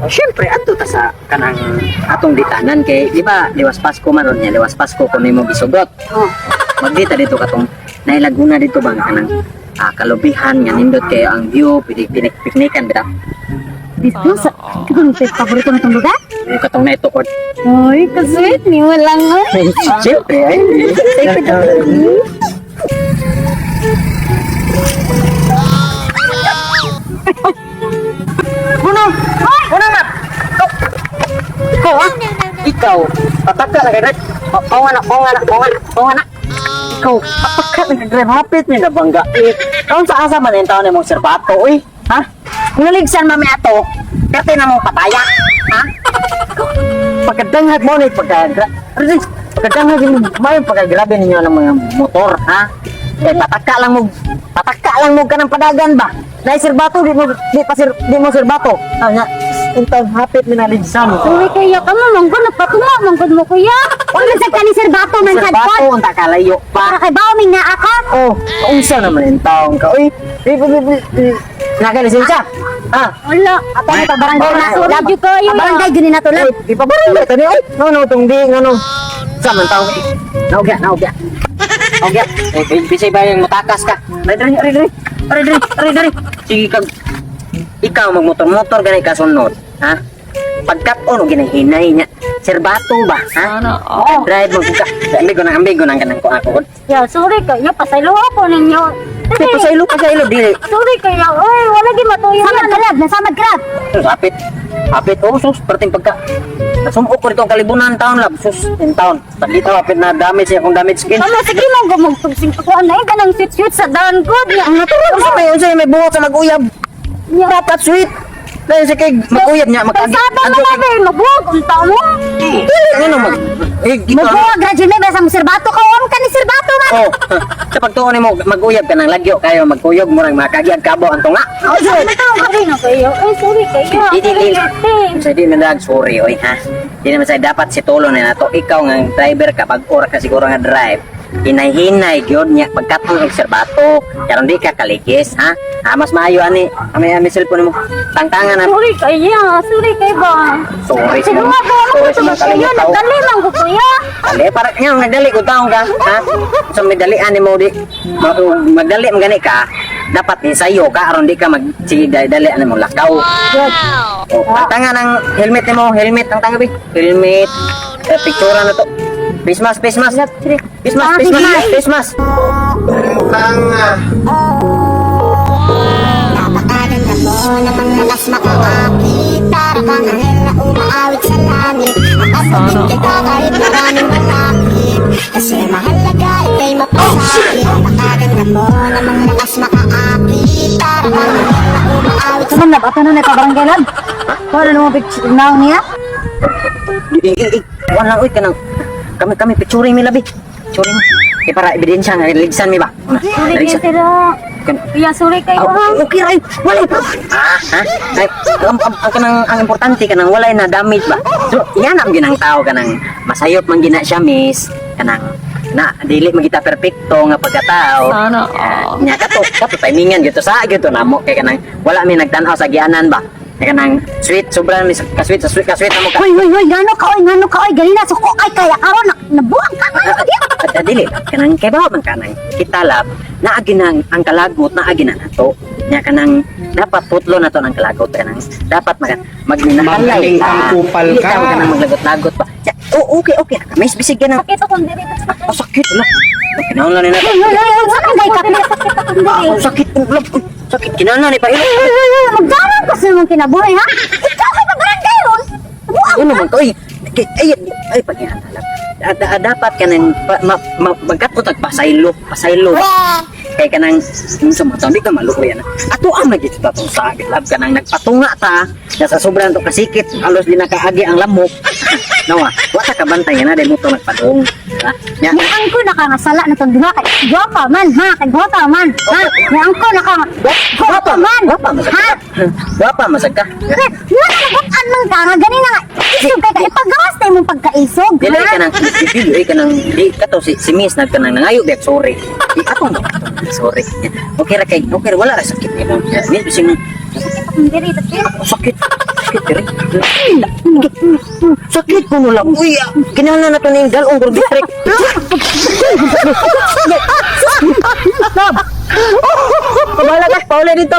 Siyempre, adto ta sa kanang atong ditanan kay di ba liwas Pasko man ron niya, liwas Pasko kung nimo gisugot. Oh. Magdita dito katong naay Laguna dito bang kanang kalubihan nga nindot kayo ang view, pwede pinik piknikan bitaw. Dito sa katong paborito na itong lugar? Yung katong naituod. Ay, ka-sweet ni mo lang oy. Siyempre, ay. Unang! Unang na! Ikaw, ha? Ikaw, pataka na kay Oo na, oo na, oo na, oo na. Ikaw, pataka na kay hapit ni nabangga. Eh, taon sa asa man yung taon mong serbato, uy. Ha? Kung naligsan mami ato, kate na mong pataya. Ha? Pagkadanghag mo na pagka pagkadanghag mo may pagkagrabe ninyo ng mga motor, ha? Eh, pataka lang mo kanang padagan ba? Dahil sirbato, di mo, di pa sir, di mo sirbato. Ah, nga, intang hapit minaligsan. Sorry kaya ka mo, manggo, nagpatunga, manggo mo kuya. Wala sa kani Sir Bato man sad Sirbato, pod. unta kalayo Para pa. kay bao may naa ka. Oh, unsa naman yung taong ka? Uy, di, di, di, di, nakalisensya. Ah, Wala. Ato mo pa barangay na. Sorry, jud kayo. Barangay gini na to lang. Uy, di pa barangay tani oy. No, no, tong di ngano. Sa man taong naugya, naugya. Naugya. Eh, bisay ba yung mutakas ka? Dali, dali, dali, dali. Dali, dali, dali, dali. Sige kag ikaw magmotor-motor gani ka sunod, ha? Pagkat-on og ginahinay niya. Serbato ba, ha? Oo. Drive mo ka. Ambigo na, ambigo na kanang ko ako. Ya, sorry kayo, pasaylo ako ninyo. Di pasaylo, pasaylo dili. Sorry kayo. Oy, wala gi matuyo. Samad kalab, nasamad kalab. Sus, apit. Apit, oh, sus, perting pagka. Nasumuok ko dito ang kalibunan taon lab, sus, in town. Pagkita, apit na damage siya akong damage skin. Tama sige mo gumugtugsing ko na ganang shoot sa down good. Ya, Ang natural, unsa may buhat sa mag-uyab. Dapat sweet. Dahil sa kay mag-uyab niya, mag Pasaba man na be, mabuhag unta mo. Ano mag eh, ikaw, Mabuhag ra jud na sa Sir Bato ka om ka ni Sir Bato man. Oh, sa pagtuon nimo mag-uyab ka ng lagyo kayo magkuyog mo rang makagiyag kabo ang tunga. Oh, sorry na kayo. Ay, sorry kayo. Di, di, di. Sorry, Sa di man dag sorry oy ha. Di naman sa dapat si tulo na nato ikaw nga driver ka pag ora ka siguro nga drive. Hinay-hinay gyud niya pagkatong og serbato karon di ka kaligis ha. Ah, mas maayo ani ami ami cellphone mo. Tangtangan na. Sorry kayo. Sorry kayo ba? Sorry sa Siguro ba sorry ako sa mga sa kayo kalimot tao. nagdali man ko kuya. Dali para nga nagdali ko taong ka ha. So may dalian nimo di magdali man gani ka dapat ni sayo ka aron di ka mag sige dali dali ani mo lakaw. Oh, ang tanga ng helmet nimo, helmet ang tanga bi. Helmet. Eh, picture na to. Face mask, face mask. Face mask, face mask, face mask. Napakaganda mo namang malas makaakit. Para kang anghel na umaawit sa langit. Aabutin kita kahit maraming malapit. Kasi mahalaga ika'y mapasakit. Napakaganda mo namang malas makaakit. Para kang anghel na umaawit sa Suman na ba na ka barangay lang? Para mo picture na niya. Eh, eh, eh, wala oy kanang kami kami picturing mi labi. Picturing. Kay para ebidensya nga ligsan mi ba. Una, Sorry kayo ligsan. sir. Kuya, sorry kayo Ah, ha. okay ra. Walay pro. Ah, ha? Ay, ang kanang ang importante kanang walay na damage ba. So, yan ang ginang tao kanang masayop man gina siya miss kanang na dili man kita perpekto nga pagkatao. Sana Ah, nya kato kato timingan gyud to sa gyud to namo kay kanang wala mi nagtan-aw sa gianan ba. Kay kanang sweet sobra mi ka sweet sa sweet ka sweet namo ka. Hoy, hoy, hoy, ngano ka, oy, ngano ka, oy, ganina, suko, ay, kaya karon nabuang ka, kayo, di. At dili kanang kay bawo man kanang kita lab naagi nang ang kalagot naagi na nato. Nya kanang dapat putlo na to ng kalagot kanang dapat mag magminahalay Magaling kang kupal Dili ka. ka kanang maglagot-lagot pa. Ya, oh, okay okay na kami bisig ganang Sakit akong diri. oh, sakit lah. Kinahanglan ni na. Hoy, hoy, hoy, hoy, sakit kay ka. Sakit akong diri. Oh, sakit oh, lab. Oh, sakit kinahanglan ni pa. Hoy, hoy, hoy, magdaran ka sa imong kinabuhi, ha? Ikaw kay barangay ron. Buang. Ano man to ay ay ay paghihanap. Dapat kanang pa, ma, ma, magkatpot ag pasaylo, pasaylo. Kay kanang sa mga di ka maluoy ana. Ato ang nagito ta tong sa lab kanang nagpatunga ta na sa sobrang to kasikit halos di nakaagi ang lamok. Nawa, wa ta kabantay na dai mo to nagpadung. Ha? Nya, Niang ko na ka nga sala na tong duha kay gwapa man, ha? Kay gwapa man, ha? Niang ko na ka nga gwapa man, Gwapa masag ha? ka. Gwapa masag ka. Eh, wala Nabut-an man ka nga gani na nga. Isog kay ka ipagawas ta imong pagkaisog. Dili Ha? ka nang dili ka nang di kato si Miss nag kanang nangayo bek, sorry. Di atong sorry. Okay ra kay okay ra, wala ra sakit ni mo. Miss bising Sakit akong diri dati. Sakit. Sakit diri. Sakit ko lang. Uy, kinahanglan na to ning dalong district. Stop. Pabala ka, pauli dito.